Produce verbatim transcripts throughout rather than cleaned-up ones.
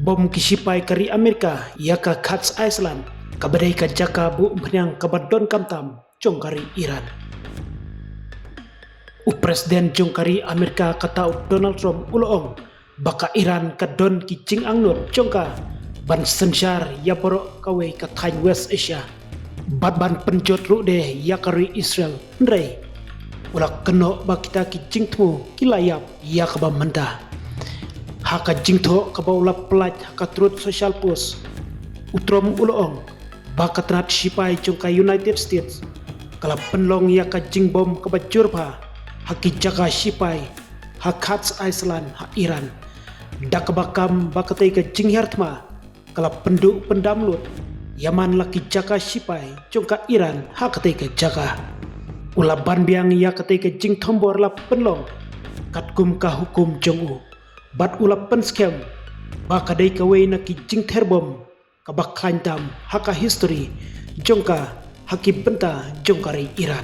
Bom ki shipai ka ri Amerika ïa ka Khatz Island, kaba dei ka jaka buh umphniang kaba donkam tam jong ka ri Iran. U President jong ka ri Amerika kata u Donald Trump u la ong ba ka Iran ka don ki jingangnud jong ka ban synshar ïa baroh kawei ka thaiñ West Asia bad ban pynjot ruh de ïa ka ri Israel. Hynrei u la kynnoh ba kita ki jingthmu ki la ïap ïa kaba mynta. Ha ka jingthoh kaba u la pyllait ha ka Truth Social post, u Trump u la ong ba ka tnat shipai jong ka United States ka la pynlong ïa ka jingbom kaba jur bha ha ki jaka shipai ha Khatz Island ha Iran, da kaba kam ba katei ka jinghiar thma ka la pynduh pyndam lut ïa man la ki jaka shipai jong ka Iran ha katei ka jaka. U la ban biang ïa katei ka jingthombor la pynlong katkum ka hukum jong u bad u la pynskhem ba ka dei kawei na ki jingther bom kaba khlaiñ tam ha ka history jong ka ha ki bynta jong ka ri Iran.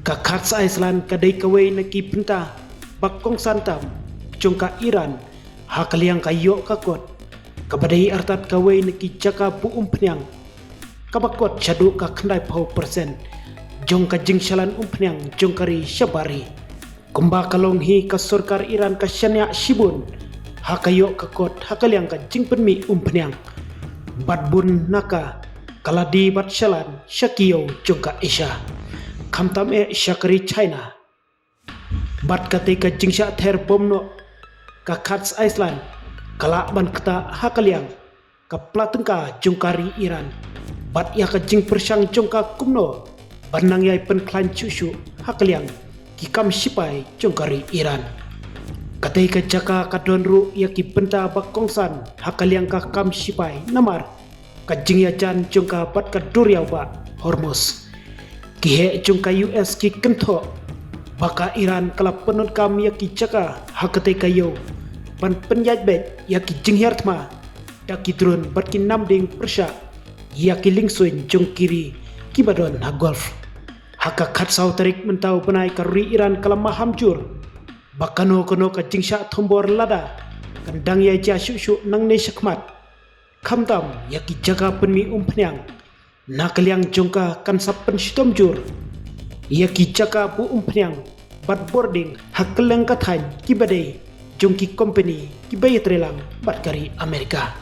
Ka Khatz Island ka dei kawei na ki bynta ba kongsan tam jong ka Iran ha ka liang ka ïoh ka kot, kaba dei artat kawei na ki jaka buh umphniang kaba kot shaduh ka khyndai phew percent jong ka jingshalan umphniang jong ka ri shabar ri. Kumba ka long hi ka sorkar Iran ka shaniah shibun ha ka ïoh ka kot ha ka liang ka jingpynmih umphniang. Bad bun na ka ka la die bad shalan sha ki ïew jong ka Asia, khamtam eh sha ka ri China. Bad katei ka jingshah ther bom noh ka Khatz Island ka lah ban ktah ha ka liang ka pla tyngka jong ka ri Iran bad ïa ka jingpyrshang jong ka kumno ban nang ïai pynkhlaiñ shuh shuh ha ka liang ki kam shipai jong ka ri Iran. Katei ka jaka ka don ruh ïa ki bynta ba kongsan ha ka liang ka kam shipai namar ka jingïajan jong ka bad ka duriaw ba Hormuz. Ki heh jong ka U S ki kynthoh ba ka Iran ka la pyndonkam ïa ki jaka ha katei ka ïew ban pynïaid beit ïa ki jinghiar thma da ki drone bad ki namding pyrshah ïa ki liengsuiñ jong ki ri kiba don ha Gulf. Ha ka khatsaw tarik mynta u bnai ka ri Iran ka la maham jur ba kano kano ka jingshah thombor lada kan dang ïai jia shuh shuh nangne shakhmat, khamtam ïa ki jaka pynmih umphniang. Na ka liang jong ka kan sa pynshitom jur ïa ki jaka buh umphniang bad bording ha kylleng ka thaiñ kiba dei jong ki kompani kiba ïatreilang bad ka ri Amerika.